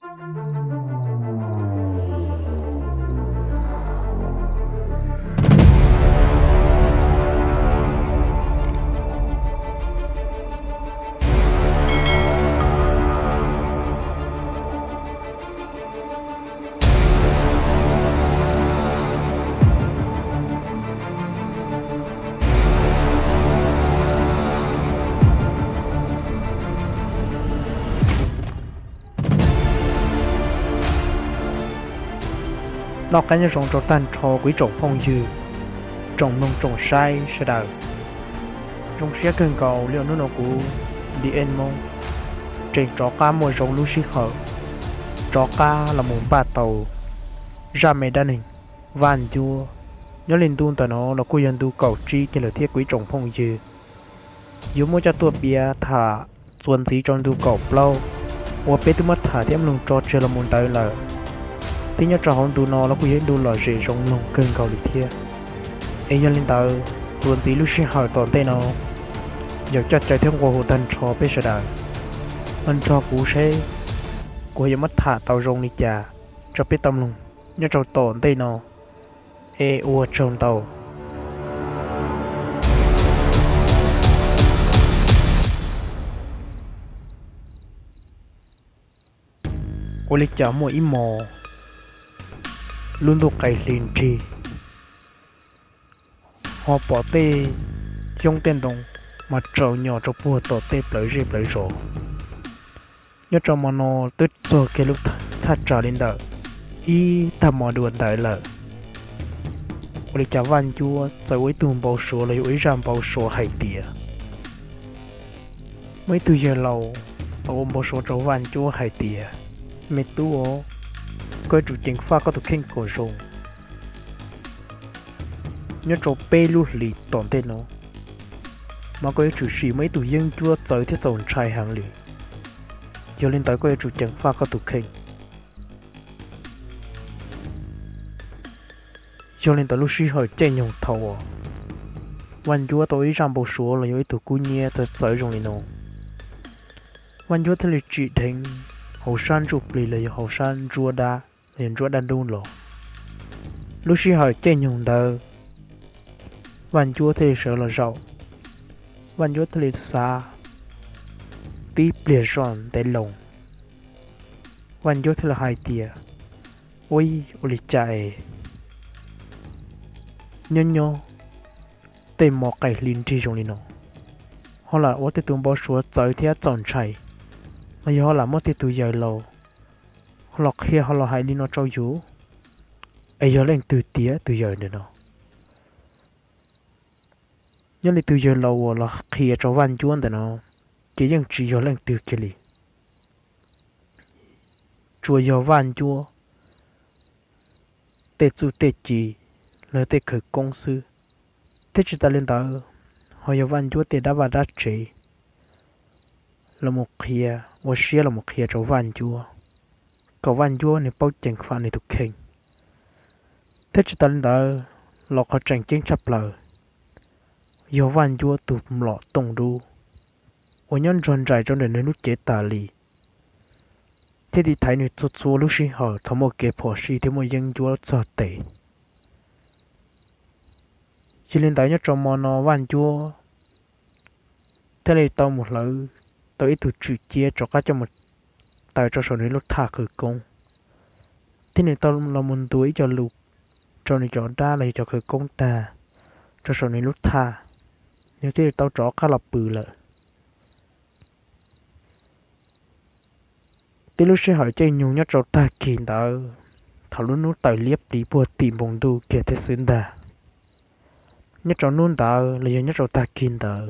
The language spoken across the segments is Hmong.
Noj qab nyob zoo rau tag nrho kuv ib tsoom phooj ywg, tsoom mloog tsoom saib sawv daws. Zoo siab kawg nkaus li hnub no kuv Dn Hmoob tseem rov qab muaj zoo lub sij hawm rov qab los mus npaj tau zaj me dab neeg Vaj Ncuab. Nyob li ntu ntawm no los kuj yog ntu kaum tsib kiag lawm thiab kuv ib tsoom phooj ywg. Yuav muab coj tuaj piav tham txuas ntxiv rau ntu kaum plaub uas peb twb muab tham thiab mloog tso tseg los mus ntawd lawm, thiab nyob rau hauv ntu no los kuj yog ib ntu lom zem zoo mloog kawg nkaus li thiab. Es yog li ntawd, txuas ntxiv lub sij hawm tom ntej no, yog coj caw thiab nqua hu tag nrho peb sawv daws los nrog kuv seb kuv yuav muab tham tau zoo li cas rau peb tau mloog nyob rau tom ntej no. Es ua tsaug ntau. Ua li cas muaj ib hmos lub ntuj qaij hli nrig, ho pom tej xyoob tej ntoo mas tsaus nyos rau puag tom tej plawv zej plawv zos. Nyob rau hmo no twb txog kiag lub thaj tsam li ntawm ib tag hmo dua ntawd lawm. Ua li cas Vaj Ncuab txawm ua ib tug npau suav los yog ua ib zaj npau suav hais tias, muaj ib tug yawg laus tau ua npau suav rau Vaj Ncuab hais tias, me tub os, koj yuav tsum ceev faj koj tus kheej kom zoo. Nyob rau peb lub hlis tom ntej no, mas koj yuav tsum sim muaj ib tug yeeb ncuab txawv thiab txaus ntshai heev li. Yog li ntawd koj yuav tsum ceev faj koj tus kheej. Yog li ntawd lub sij hawm caij nyoog thaum uas Vaj Ncuab tau ib zaj npau suav los yog ib tug kub nyiab txawv txawv zoo li no, Vaj Ncuab thiaj li tsim dheev hauv sab ntsuj plig los yog hauv sab ntsuab dab los yog ntsuab dab ntub los. Lub sij hawm caij nyoog ntawd, Vaj Ncuab thiaj li sawv los zaum, Vaj Ncuab thiaj li xav tib pliag zoj ntev loo, Vaj Ncuab thiaj li hais tias, ua ib ua li cas es nyob nyob tej hmo qaij hli nrig zoo li no, ho lam ua tej tus npau suav txawv thiab txaus ntshai, los yog ho lam muab tej tus yawg laus ho los qhia ho los hais li no rau yus, es yog leej twg tiag tus yawg ntawm no? Nyob li tus yawg laus uas los qhia rau Vaj Ncuab ntawm no, ces yeej tsis yog leej twg kiag li, tsuas yog Vaj Ncuab tej txuj tej ci los tej khawv koob xwb. Thiab tsis tas li ntawd, ho yog Vaj Ncuab tej dab vaj dab tsev los mus qhia, ua siab los mus qhia rau Vaj Ncuab, kom Vaj Ncuab nws paub ceev faj nws tus kheej. Thiab tsis tas li ntawd, los qhov tseem ceeb tshaj plaws, yog Vaj Ncuab tus mlom tooj dub uas nyob nrog nraim rau ntawm nws lub cev tas li, thiab tiv thaiv nws txhua txhua lub sij hawm thaum muaj kev phom sij thiab muaj yeeb ncuab txog tes. Yog li ntawd nyob rau hmo no Vaj Ncuab thiaj li tau mus hlawv tau ib tug tswm ciab rov qab coj mus taws rau saum nws lub thaj khawv koob, thiab nws tau los mus ntuas ib co lus rau nws cov dab los yog cov khawv koob tag rau saum nws lub thaj, nws thiaj li tau rov qab los pw lawm. Tib lub sij hawm caij nyoog nyob rau tag kis ntawd, thaum lub hnub tawm liab pliv puag tim npoo ntuj kiag thiab xwb ntag, nyob rau hnub ntawd los yog nyob rau tag kis ntawd,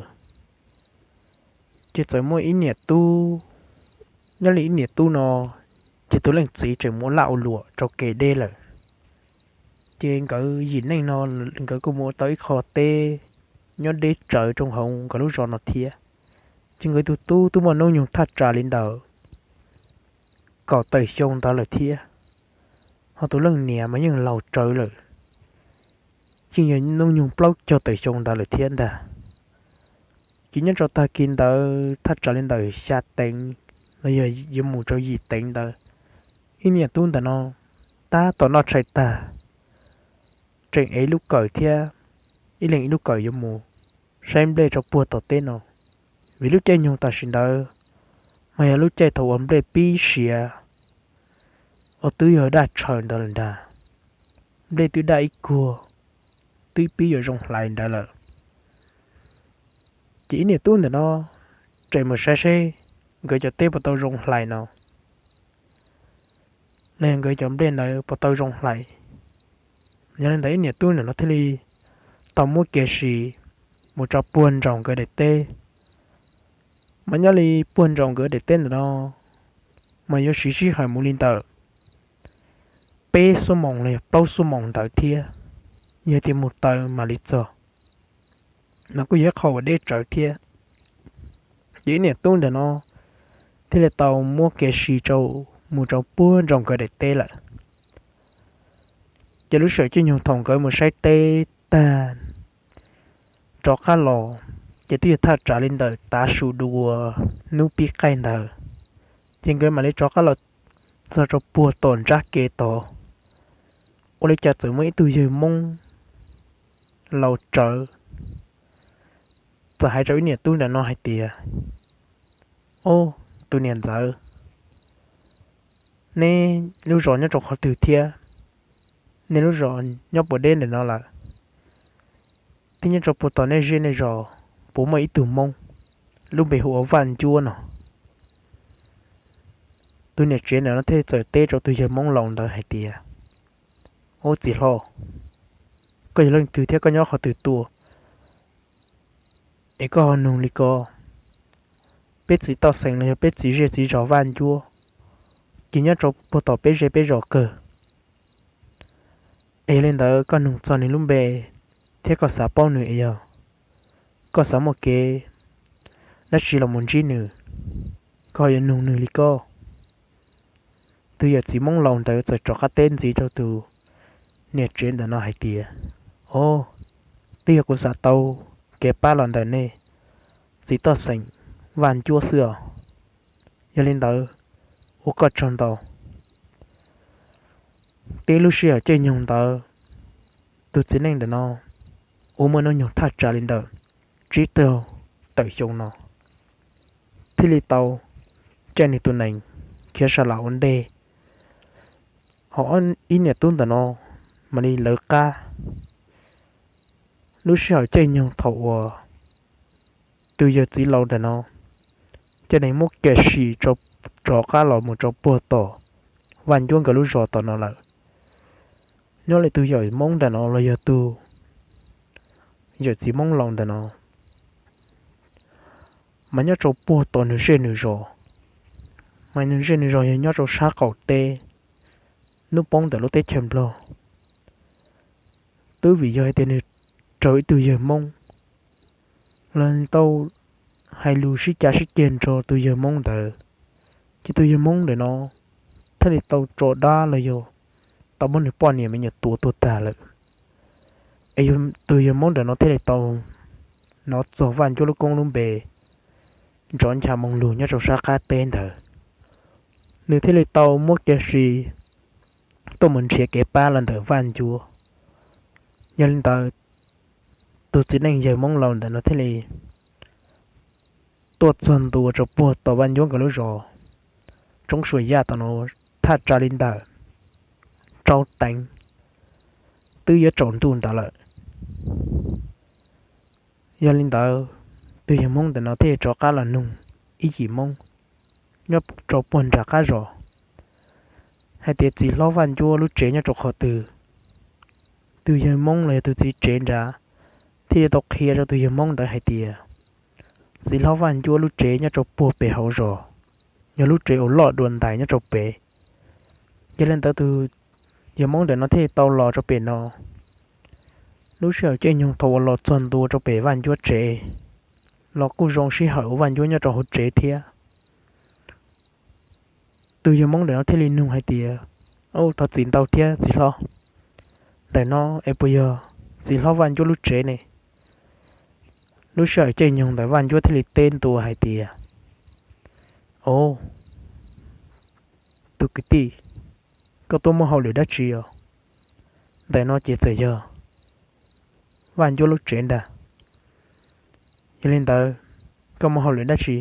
ces txawm muaj ib niam tub, nyob li ib niam tub no, ces tus leej txiv tseem mus laj ua luam rau kev deb lawm. Ces nkawd yim neej no nkawd kuj mus ua tau ib qho teb nyob deb tsawv rau hauv nkawd lub zos no thiab. Ces nkawd tus tub twb muaj hnub nyoog thaj tsam li ntawm kaum tawm xyoo ntawd lawm thiab, ho tus leej niam mas yeej laus tsawv lawm, yeej yog hnub nyoog plaub caug tawm xyoo ntawd lawm thiab ntag. Ces nyob rau tag kis ntawd thaj tsam li ntawm xya teev los yog yuav mus rau yim teev ntawd, Ib niam tub ntawm no tab tom noj tshais tag, tseem ev lub kawm thiab, ib leeg ib lub kawm yuav mus saib nplej rau puag tom teb no. Vim lub caij nyoog tam sim ntawd mas yog lub caij thaum uas nplej pib siav, uas twb yog daj tshaws ntawd lawm ntag. Nplej twb daj ib kuag, twb pib yuav zoo hlais ntawd lawm. Ces ib niam tub ntawm no tseem mus saib seb nkawd cov teb puas tau zoo hlais no, los yog nkawd cov nplej ntawd puas tau zoo hlais. Yog li ntawd ib niam tub ntawm no thiaj li tau muab kev siv mus tso puag nraum nkawd daim teb. Mas nyob li puag nraum nkawd daim teb ntawm no mas yuav siv sij hawm mus li ntawm peb xuab moos los yog plaub xuab moos ntawd thiab. Yog tias mus taw mam li txog, mas kuj yog ib qho uas deb tsawv thiab. Ces ib niam tub ntawm no thiaj li tau muab kev siv rau mus rau puag nraum nkawd daim teb lawm. Ces lub sij hawm caij nyoog thaum nkawd mus saib teb tag rov qab los, ces twb yog thaj tsam li ntawm tav su dua hnub pib qaij ntawd. Ces nkawd mam li rov qab los txog rau puag tom nrab kev tod, ua li cas txawm muaj ib tug yawg Hmoob laus tsawv txawm hais rau ib niam tub ntawm no hais tias, Ob, tus niam ntxawm, neb lub zos nyob rau qhov twg thiab? Nej lub zos nyob puas deb ntawm no lawm? Thiab nyob rau puag tom nej zej nej zos puas muaj ib tug Hmoob lub npe hu ua Vaj Ncuab no? Tus niam tsev ntawm no thiaj txawm teb rau tus yawg Hmoob laus ntawd hais tias, Ub txiv hlob, koj yog leej twg thiab koj nyob qhov twg tuaj es koj ho nug li ko? Peb txiv toj xeem los yog peb txiv zej txiv zos Vaj Ncuab ces nyob rau puag tom peb zej peb zos kawg. Es yog li ntawd koj nug txog nws lub npe thiab koj xav paub nws es yog koj xav muaj kev dab tsi los mus ntsib nws, koj yuav nug nws li ko? Tus yawm txiv Hmoob laus ntawd txawm rov qab teb ntxiv rau tus niam tsev ntawm no hais tias, Ob, twb yog kuv xav tau kev pab los ntawm nej txiv toj xeem Vaj Ncuab xwb os. Yog li ntawd, ua koj tsaug ntau. Tib lub sij hawm caij nyoog ntawd, tus txiv neej ntawm no ua muaj hnub nyoog thaj tsam li ntawm tsib caug tawm xyoo no thiaj li tau caij nws tus nees khiav sa las ua ntej. Ho ib niam tub ntawm no mam li lawv qab. Lub sij hawm caij nyoog thaum uas tus yawg txiv laus ntawm no cov neeg muab kev siv rov qab los mus rau puag tom Vaj Ncuab nkawd lub zos tom no lawm. Nyob li tus yawm Hmoob ntawm no los yog tus yawm txiv Hmoob laus ntawm no mas nyob rau puag tom nws zej nws zos, mas nws zej nws zos yog nyob rau sab qaum teb hnub poob ntawm lub teb chaws Nplog. Twb vim yog hais tias nws raug ib tug yawg Hmoob los tau hais lus sib cav sib ceg nrog tus yawg Hmoob ntawd, ces tus yawg Hmoob ntawm no thiaj li tau tso dab los yog tau muab nws poj niam me nyuam tua tuag tag lawm. Es tus yawg Hmoob ntawm no thiaj li tau hnov txog Vaj Ncuab lub koob lub npe nrov ncha moo lug nyob rau sab qab teb ntawd. Nws thiaj li tau muab kev siv tuaj mus nrhiav kev pab los ntawm Vaj Ncuab. Yog li ntawd, tus txiv neej yawg Hmoob laus ntawm no thiaj li tuaj txog ntua rau puag tom Vaj Ncuab nkawd lub zos Tsoob Suas Yaj tom no thaj tsam li ntawm rau teev, twb yuav tsaus ntuj ntawd lawm. Yog li ntawd, tus yawg Hmoob ntawm no thiaj rov qab los nug ib yim Hmoob nyob rau puag nram qab zos hais tias txiv hlob Vaj Ncuab lub tsev nyob rau qhov twg. Tus yawg Hmoob los yog tus txiv tsev nrad thiaj li tau qhia rau tus yawg Hmoob ntawd hais tias txiv hlob Vaj Ncuab lub tsev nyob rau puag pem hauv zos, yog lub tsev uas loj dua ntais nyob rau pem. Yog li ntawd tus yawg Hmoob ntawm no thiaj li tau los rau pem no. Lub sij hawm caij nyoog thaum uas los txog ntua rau pem Vaj Ncuab tsev los kuj zoo sij hawm uas Vaj Ncuab nyob rau hauv tsev thiab. Tus yawg Hmoob ntawm no thiaj li nug hais tias, Ub, thov txim ntau thiab txiv hlob, ntawm no es puas yog txiv hlob Vaj Ncuab lub tsev ne? Lub sij hawm caij nyoog ntawd Vaj Ncuab thiaj li teb ntua hais tias, Au, tus kwv tij, koj tuaj muaj hauj lwm dab tsi os? Ntawm no ces txawm yog Vaj Ncuab lub tsev ntag. Yog li ntawd, koj muaj hauj lwm dab tsi,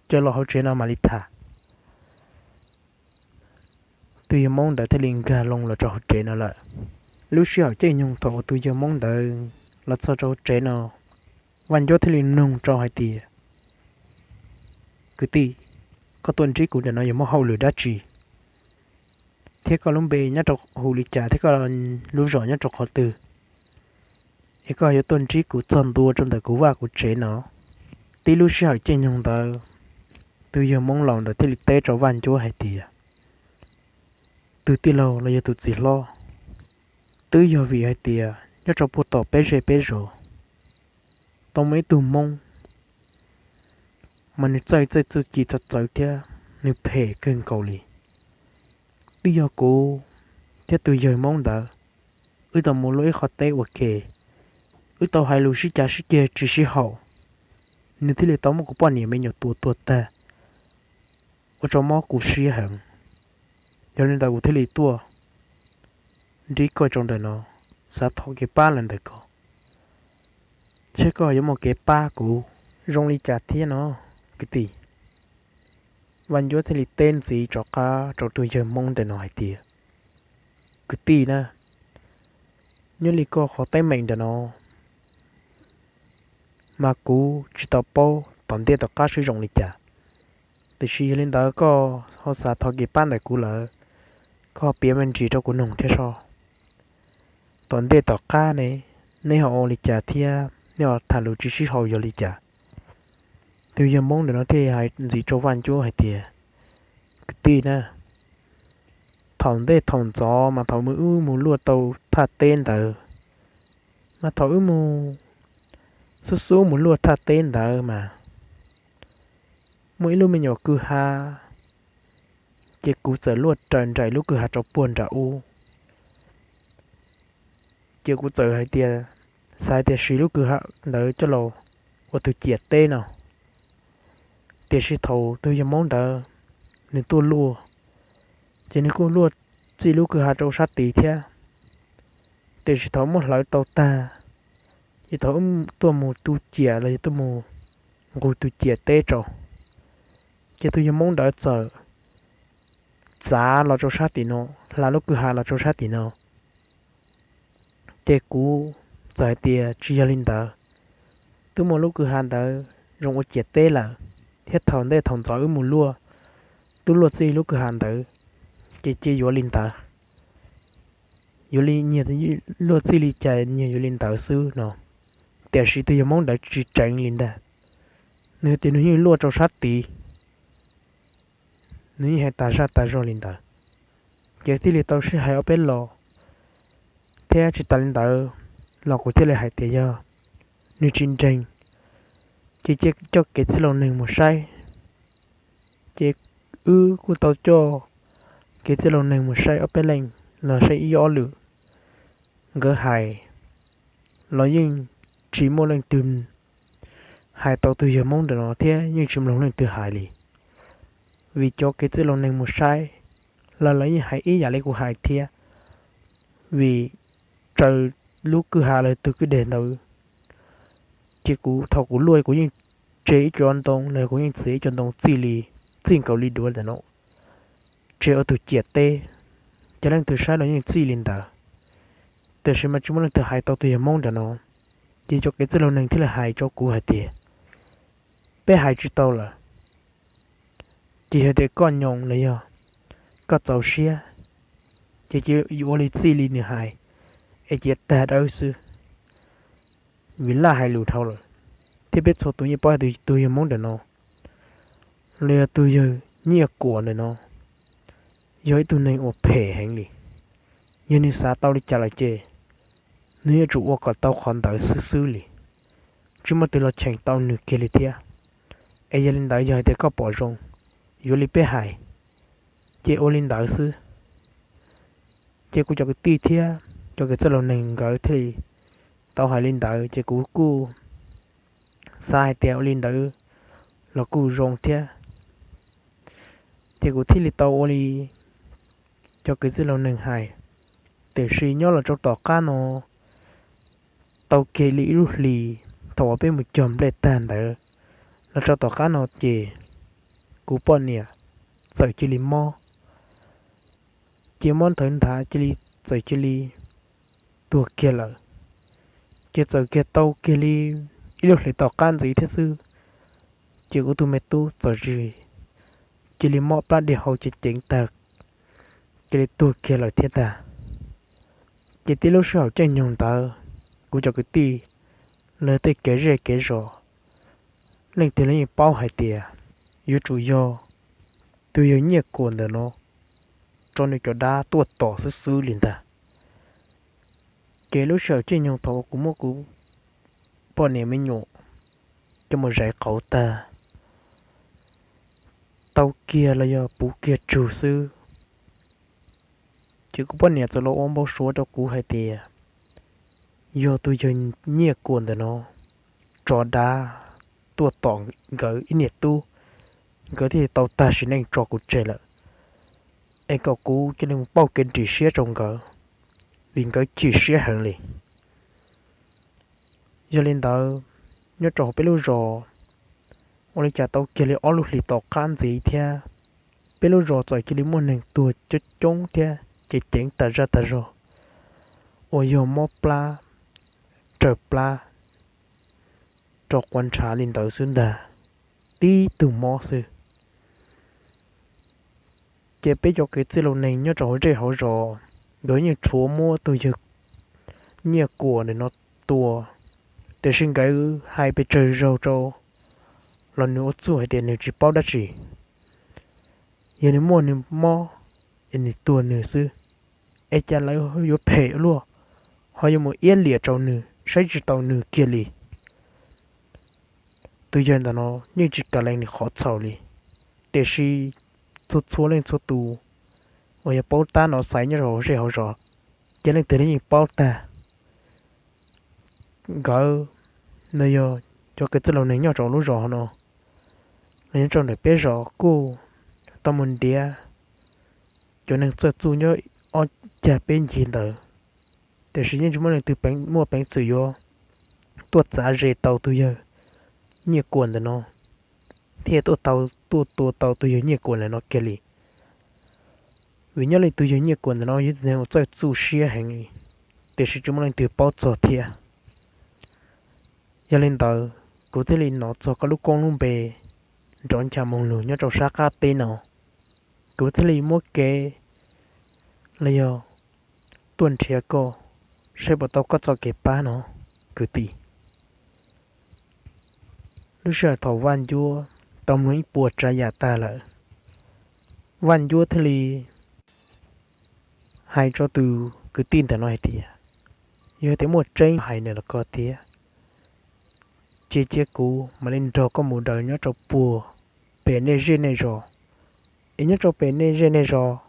cia los hauv tsev no mam li tham. Tus yawg Hmoob ntawd thiaj li nkag loo los rau hauv tsev no lawm. Lub sij hawm caij nyoog thaum uas tus yawg Hmoob ntawd los txog rau hauv tsev no, Vaj Ncuab thiaj li nug rau hais tias, Kwv tij, koj tuaj ntsib kuv ntawm no yog muaj hauj lwm dab tsi, thiab koj lub npe nyob rau hu li cas, thiab koj lub zos nyob rau qhov twg, es koj yuav tuaj ntsib kuv txog ntua rau ntawm kuv vaj kuv tsev no? Tib lub sij hawm caij nyoog ntawd, tus yawg Hmoob laus ntawd thiaj li teb rau Vaj Ncuab hais tias, Tus tij laug los yog tus txiv hlob, twb yog vim hais tias nyob rau puag tom peb zej peb zos tau muaj ib tug Hmoob mas nws txawj txawj txuj ci txawv txawv thiab nws phem kawg nkaus li. Twb yog kuv thiab tus yawg Hmoob ntawd, wb tau mus luaj ib qho teb ua ke, wb tau hais lus sib cav sib ceg tsis sib haum, nws thiaj li tau muab kuv poj niam me nyuam tua tuag tag, ua rau mob kuv siab heev. Yog li ntawd kuv thiaj li tuaj ntsib koj rau ntawm no, xav thov kev pab los ntawm koj, seb koj yuav muaj kev pab kuv zoo li cas thiab no, kwv tij. Vaj Ncuab thiaj li teb ntxiv rov qab rau tus yawg Hmoob ntawm no hais tias, Kwv tij na, nyob li koj qhov teeb meem ntawm no mas kuv tsis tau paub tom ntej tom qab seb zoo li cas. Tiam sis yog li ntawd koj ho xav thov kev pab ntawm kuv lawm, koj ho piav me ntsis rau kuv noog thiab soj. Tom ntej tom qab ne, neb ho ua li cas thiab neb ho tham lus tsis sib haum yog li cas? Tus yawg Hmoob ntawm no thiaj hais ntxiv rau Vaj Ncuab hais tias, Kwv tij na, thaum ntej thaum ntxov mas thaum wb mus luaj tau thaj teb ntawd, mas thaum wb mus xub xub mus luaj thaj teb ntawd mas muaj ib lub me nyuam kwj ha, ces kuv txawm luaj raws nraim lub kwj ha rau puag nram ub. Ces kuv txawm hais tias, xav hais tias siv lub kwj ha ntawd coj los ua tus ciam teb no. Tiam sis thaum tus yawg Hmoob ntawd nws tuaj luaj, ces nws kuj luaj txij lub kwj ha rau sab tid thiab. Tiam sis thaum muab hlawv tau tag, ces thaum tuaj mus tu ciam los yog tuaj mus nqus tus ciam teb rau, ces tus yawg Hmoob ntawd txawm txav los rau sab tim no, hla lub kwj ha los rau sab tim no. Ces kuv txawm hais tias tsis yog li ntawd, twb muaj lub kwj ha ntawd zoo ua ciam teb lawm, thiab thaum ntej thaum ntxov wb mus luaj, twb luaj txij lub kwj ha ntawd, ces cia yuav li ntawd. Yuav li nyias luaj txij li cas nyias yuav li ntawd xwb no. Tiam sis tus yawg Hmoob ntawd tsis tseev li ntag, nws tias nws yeej luaj rau sab tid, nws yeej hais tas zaj tas zog li ntawd. Ces thiaj li tau sib hais ob peb los, thiab tsis tas li ntawd los kuv thiaj li hais tias yog nws tsis ntseeg, ces cia coj kev txwj laus neeg mus saib. Ces wb kuj tau coj kev txwj laus neeg mus saib ob peb leej los saib ib ob lwm, nkawd hais los yeej tsis muaj leej twg hais tau tus yawg Hmoob ntawm no thiab yeej tsis mloog leej twg hais li. Vim cov kev txwj laus neeg mus saib, los lawv yeej hais ib yam li kuv hais thiab. Vim raws lub kwj ha los tus kwj deg ntawd, ces kuv thaum kuv luaj kuv yeej tseg ib co ntoo los kuv yeej txiav ib co ntoo txij li, txij nkaus li duav ntawm no, tseg ua tus ciam teb, ces leej twg saib los yeej txij li ntawd. Tiam sis mas tsis muaj leej twg hais tau tus yawg Hmoob ntawm no, ces cov kev txwj laus neeg thiaj li hais rau kuv hais tias, peb hais tsis tau lawm, ces yog tias koj nyoos los yog koj txaus siab, ces cia yuav ua li txij li nws hais, es cia tag dawb xwb, vim laj hais lus dhau lawm. Thiab peb txhua tus yeej paub hais tias tus yawg Hmoob ntawm no los yog tus yawg Nyiaj Kuam ntawm no yog ib tug neeg uas phem heev li. Yog nws xav tau li cas lawm ces nws yuav tsum ua kom tau qhov ntawd xwb xwb li, tsis muaj tus los cheem tau nws kiag li thiab. Es yog li ntawd yog hais tias koj pom zoo, yuav li peb hais, ces ua li ntawd xwb. Ces kuv cov kwv tij thiab cov kev txawj laus neeg nkawd thiaj li tau hais li ntawd, ces kuv kuj xav hais tias ua li ntawd los kuj zoo thiab. Ces kuv thiaj li tau ua li cov kwv tij laus neeg hais. Tiam sis nyob los rau tom qab no tau kiag li ib lub hlis, thaum uas peb mus cog nplej tag ntawd los rau tom qab no ces kuv poj niam txawm cia li mob. Ces mob nthawv nthav cia li, txawm cia li tuag kiag lawm. Ces txawm kiag tau kiag li ib lub hlis tom qab ntxiv thiab xwb, ces kuv tus me tub txawm cia li mob plab dhia hauv ceev ceev tag, cia li tuag kiag lawm thiab ntag. Ces tib lub sij hawm caij nyoog ntawd, kuv cov kwv tij lawv tej kev zej kev zos, leej twg los yeej paub hais tias yuav tsum yog tus yawg Nyiaj Kuam ntawm no tso nws cov dab tuaj tom xwb xwb li ntag. Ces lub sij hawm caij nyoog thaum uas kuv muab kuv poj niam me nyuam coj mus zais qauv tag, tau kiag los yog puv kiag tsug xwb, ces kuv poj niam txawm los ua npau suav rau kuv hais tias yog tus yawg Nyiaj Kuam ntawm no tso dab tuaj tom nkawd ib niam tub, nkawd thiaj tau tag sim neej tso kuv tseg lawm, es kom kuv cia li mus pauj kev ris siab rau nkawd, vim nkawd chim siab heev li. Yog li ntawd, nyob rau hauv peb lub zos, ua li cas tau kiag li ob lub hlis tom qab ntxiv thiab, peb lub zos txawm cia li muaj neeg tuag coob coob thiab ceev ceev tas zaj tas zog, uas yog mob plab, raws plab rau quav ntshav li ntawd xwb ntag, tib tug mob xwb. Ces peb cov kwv tij laus neeg nyob rau hauv zej hauv zos, nkawd yeej tshuav muab tus yawg Nyiaj Kuam ntawm no tua, tiam sis nkawd hais pes tsawg zaug rau los nws ua txuj hais tias nws tsis paub dab tsi. Yog nws muaj nws mob es nws tuag nws xwb, es cas lawv yuav phem luaj, ho yuav mus iab liam rau nws saib tsis taus nws kiag li. Tus yawg ntawm no yeej tsis kam lees nws qhov txhaum li, tiam sis txhua txhua leej txhua tus uas yog paub tab no xaiv nyob rau hauv zej hauv zos, ces leej twg los yeej paub tag. Nkawd no yog cov kwv tij laus neeg nyob rau lub zos no, los nyob rau ntawm peb zos kuj tau mus ntiav cov neeg txawj txuj nyob ob cag peb ncig ntawd, tiam sis yeej tsis muaj leej twg muaj peev xwm yuav tuaj txav ze tau tus yawg Nyiaj Kuam ntawm no, thiaj tuaj tau, tuaj tua tau tus yawg Nyiaj Kuam ntawm no kiag li. Vim nyob li tus yawg Nyiaj Kuam ntawm no yog ib tug neeg uas txawj txuj siab heev li, tiam sis tsis muaj leej twg paub txog thiab. Yog li ntawd, kuv thiaj li hnov txog koj lub koob lub npe nrov ncha moo lug nyob rau sab qab teb no. Kuv thiaj li muab kev los yog tuaj nrhiav koj, saib puas tau koj txoj kev pab no, kwv tij. Lub sij hawm thaum Vaj Ncuab tau mloog ib puas tsav yam tag lawm, Vaj Ncuab thiaj li hais rau tus kwv tij ntawm no hais tias, yog tias muaj tseeb hais nws los koj tiag, ces cia kuv mam li nrog koj mus daws nyob rau puag pem nej zej nej zos, es nyob rau pem nej zej nej zos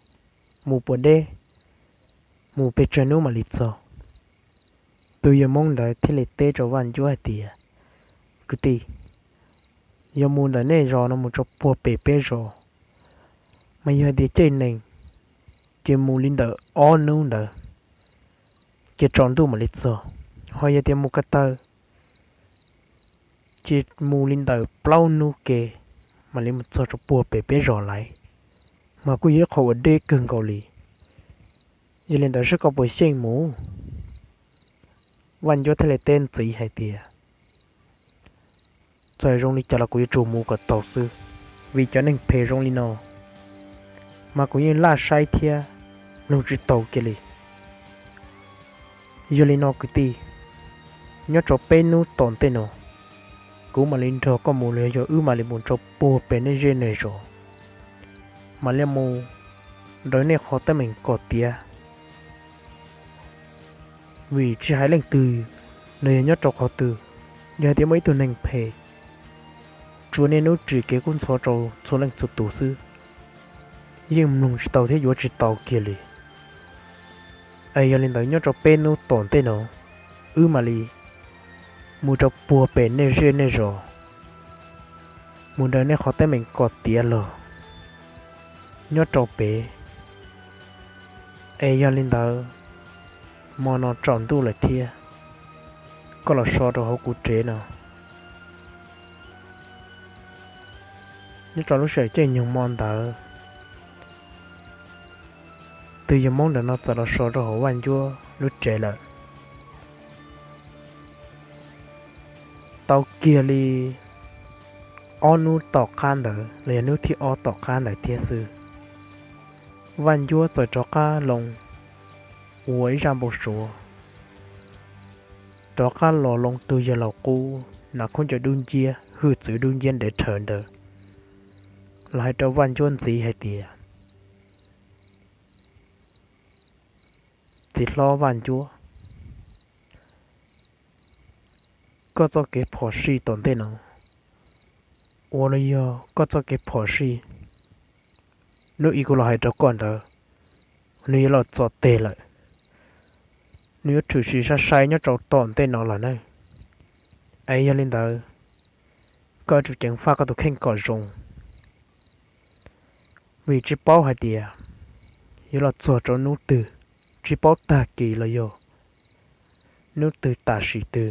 mus puas deb, mus pes tsawg hnub mam li txog. Tus yawg Hmoob ntawd thiaj li teb rau Vaj Ncuab hais tias, kwv tij, yog mus ntawm nej zos no mus rau puag pem peb zos, mas yog hais tias caij nees, ces mus li ntawm ob hnub ntawd, ces tsaus ntuj mam li txog. Ho yog tias mus ko taw, ces mus li ntawm plaub hnub ke mam li mus txog rau puag pem peb zos lawm, mas kuj yog ib qho uas deb kawg nkaus li. Yog li ntawd saib koj puas xyeej mus? Vaj Ncuab thiaj li teb ntxiv hais tias, txawm zoo li cas los kuv yuav tsum mus kom tau xwb, vim cov neeg phem zoo li no mas kuv yeej laj saib thiab mloog tsis taus kiag li. Yog li no kwv tij, nyob rau peb hnub tom ntej no, kuv mam li nrog koj mus los yog wb mam li mus rau puag pem nej zej nej zos, mam li mus daws nej qhov teeb meem kom tiav. Vim tsis hais leej twg, nws yog nyob rau qhov twg, yog hais tias muaj ib tug neeg phem, tsuas niaj hnub ris kev kub ntxhov rau txhua leej txhua tus xwb, yeej mloog tsis tau thiab yuav tsis tau kiag li. Es yog li ntawd nyob rau peb hnub tom ntej no, wb mam li mus rau puag pem nej zej nej zos, mus daws nej qhov teeb meem kom tiav los nyob rau pem Es yog li ntawd, hmo no tsaus ntuj lawm thiab, koj los so rau hauv kuv tsev no. Nyob rau lub sij hawm caij nyoog hmo ntawd, tus yawg Hmoob ntawm no txawm los so rau hauv Vaj Ncuab lub tsev lawm. Tau kiag li ob hnub tom qab ntawd los yog hnub thib ob tom qab ntawd thiab xwb, Vaj Ncuab txawm rov qab loo ua ib zaj npau suav, rov qab los loo tus yawg laus qub hnav khaub ncaws dub nciab, hwj txwv dub nciab ntev rhawv ntawd los hais rau Vaj Ncuab ntxiv hais tias, Txiv hlob Vaj Ncuab, koj txoj kev phom sij tom ntej no, uas los yog koj txoj kev phom sij hnub ib kuv los hais rau koj ntawd, nws yuav los txog teg lawm. Nws yuav tshwm sim sai sai nyob rau tom ntej no lawm na. Es yog li ntawd, koj yuav tsum ceev faj koj tus kheej kom zoo, vim tsis paub hais tias yuav los txog rau hnub twg, tsis paub tag kis los yog hnub twg tam sim twg,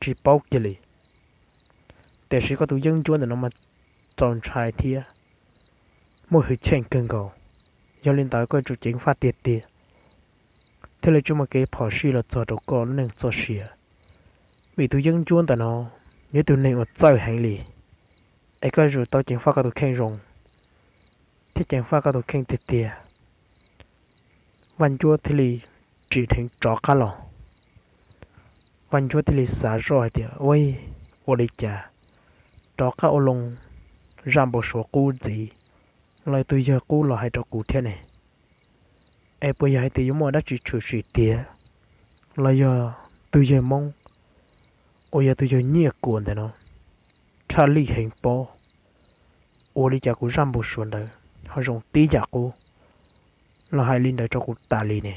tsis paub kiag li. Tiam sis koj tus yeeb ncuab ntawm no mas txaus ntshai thiab muaj hwj chim kawg nkaus. Yog li ntawd koj yuav tsum ceev faj tiag tiag thiaj li tsis muaj kev phom sij los txog rau koj lub neej txoj sia, vim tus yeeb ncuab ntawm no yog ib tug neeg uas txawj heev li. Es koj yuav tsum tau ceev faj koj tus kheej zoo thiab ceev faj koj tus kheej tiag tiag. Vaj Ncuab thiaj li tsim dheev rov qab los. Vaj Ncuab thiaj li xav zoj hais tias, Ua, ua li cas rov qab ua loo zaj npau suav qub ntxiv los tus yawg qub los hais rau kuv thiab ne? Es puas yog hais tias yuav muaj dab tsi tshwm sim tiag, los yog tus yawg Hmoob uas yog tus yawg Nyiaj Kuam ntawm no tshaj lij heev pob, ua li cas kuv zaj npau suav ntawd ho zoo tib yam qub los hais li ntawd rau kuv tas li ne?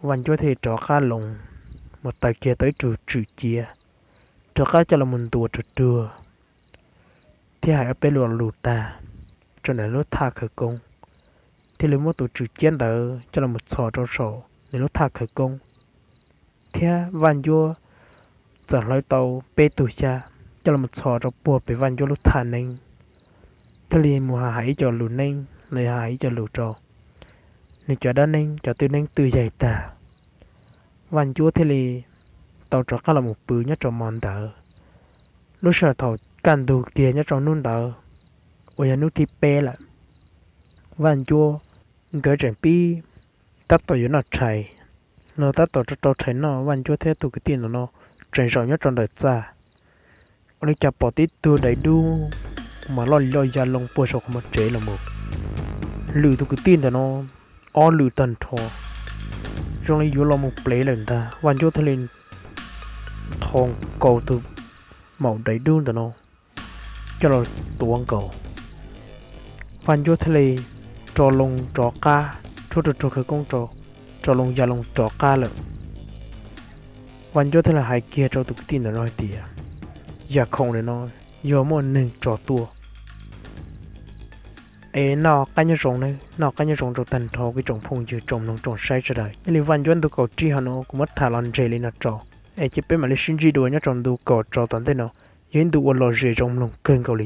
Vaj Ncuab thiaj li rov qab loo mus taws kiag tau ib tug tswm ciab, rov qab coj los mus ntuas ruag ruag thiab hais ob peb lo lus tag rau ntawm lub thaj khawv koob, thiaj li muab tus tswm ciab ntawd coj los mus txhos rau saum nws lub thaj khawv koob. Thiab Vaj Ncuab txawm hlawv tau peb tug xyab coj los mus txhos rau puag pem Vaj Ncuab lub thaj neeb, thiaj li mus hais ib co lus neeb los yog hais ib co lus rau nws cov dab neeb cov twj neeb twj yaig tag. Vaj Ncuab thiaj li tau rov qab los mus pw nyob rau hmo ntawd. Lub sij hawm thaum kaj ntug kiag nyob rau hnub ntawd uas yog hnub thib peb lawm, Vaj Ncuab nkawd tseem pib tab tom yuav noj tshais, los tab tom rau rau tshais noj, Vaj Ncuab thiab tus kwv tij ntawm no tseem zaum nyob rau ntawm txaj. Ua li cas pom tib tug daim dub mas loj li loj ya loo puag saum qhov muag tsev los mus, lwm tus kwv tij ntawm no ob lwm tag nrho, zoo li yuav los mus plev lawm ntag. Vaj Ncuab thiaj li tho nkaus tus maum daim dub ntawm no coj los tuav nkaus. Vaj Ncuab thiaj li rov loo rov qab, tshuab rau rau khawv koob rau, rov loo ya loo rov qab lawm. Vaj Ncuab thiaj li hais kiag rau tus kwv tij ntawm no hais tias, yam khoom ntawm no yog muaj neeg tso tuaj. Es noj qab nyob zoo nawb, noj qab nyob zoo rau tag nrho kuv tsoom phooj ywg tsoom mloog tsoom saib sawv daws. Nyob li Vaj Ncuab ntu kaum tsib hauv no kuv muab tham los ntseg li no tso. Es cia peb mam li sib ntsib dua nyob rau ntu kaum rau tom ntej no, yog ib ntu uas lom zem zoo mloog kawg nkaus li.